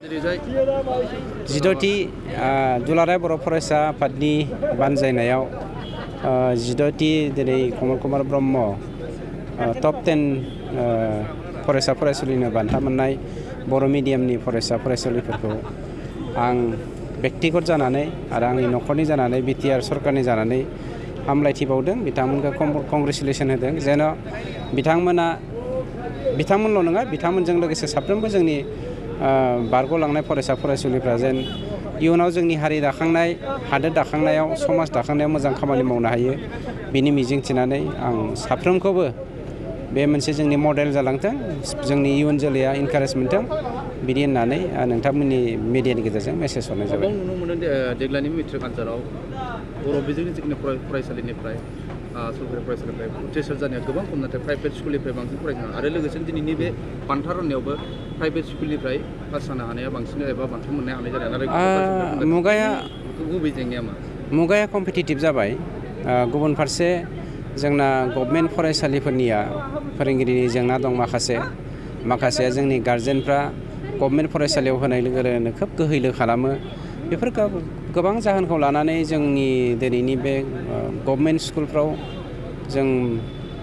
जिद'थि दुलाराय बर' फरायसा आफादनि बानजायनायाव जिद'थि दिनै कमल कुमार ब्रह्म टप 10 फरायसा फरायसुलिनो बान्था मोननाय बर' मिडियामनि फरायसा फरायसुलिफोरखौ आं बेक्तिगत जानानै आरो आंनि न'खरनि जानानै बिटिआर सरकारनि जानानै हामलायथि बावदों। बिथांमोनखौ कंग्रेसुलेसन होदों जेन' बिथांमोनल' नङा, बिथांमोनजों लोगोसे साफ्रोमबो जोंनि बारग'लांनाय फरायसा फरायसुलिफ्रा जेन इयुनाव जोंनि हारि दाखांनाय, हादोर दाखांनायाव, समाज दाखांनायाव मोजां खामानि मावनो हायो बिनि मिजिं थिनानै आं साफ्रोमखौबो बे मोनसे जोंनि मडेल जालांथों, जोंनि इयुन जोलैया इनकारेज मोनथों बिदि होननानै नोंथांमोननि मिडियानि गेजेरजों मेसेज हरनाय जाबाय। गोबां नुनो मोनो देग्लायनि मेट्रिक आनजादाव बर' बिजोंनि जिखिनि फरायसालिनिफ्राय सरकारि फरायसालिनिफ्राय उथ्रिसार जानाया गोबां खम, नाथाय प्राइभेट स्कुलनिफ्राय बांसिन फरायसालिफोर आरो लोगोसे दिनैनि बे बान्था राननायावबो प्राइभेट स्कुलनिफ्राय पास जानो हानाया बांसिन एबा बान्था मोननो हानाय जादों। गुबै जेंनाया मा? मुगाया कम्पिटिटिभ जाबाय। गुबुन फारसे जोंना गभर्नमेन्ट फरायसालिफोरनिया फोरोंगिरिनि जेंना दं माखासे जोंनि गार्जेनफ्रा गभर्नमेन्ट फरायसालियाव होनाय लोगो लोगोनो खोब गोहैलो खालामो। बेफोर गोबां जाहोनखौ लानानै जोंनि दिनैनि बे गभर्नमेन्ट स्कुलफ्राव जों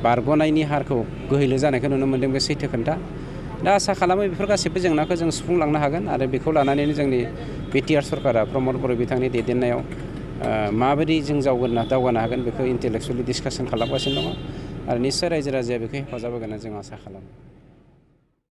बारग'नायनि हारखौ गोहैलो जानायखौ नुनो मोन्दों। बे सैथो खोथा। दा आसा खालामो बेफोर गासैबो जेंनाखौ जों सुफुंलांनो हागोन आरो बेखौ लानानैनो जोंनि बिटिआर सरकारा प्रमद बर' बिथांनि दैदेननायाव माबायदि जों दावगानो हागोन बेखौ इन्टेलेक्सुवेलि डिसकासन खालामगासिनो दङ आरो निस्सय रायजो राजाया बेखौ हेफाजाब होगोन होनना जों आसा खालामो।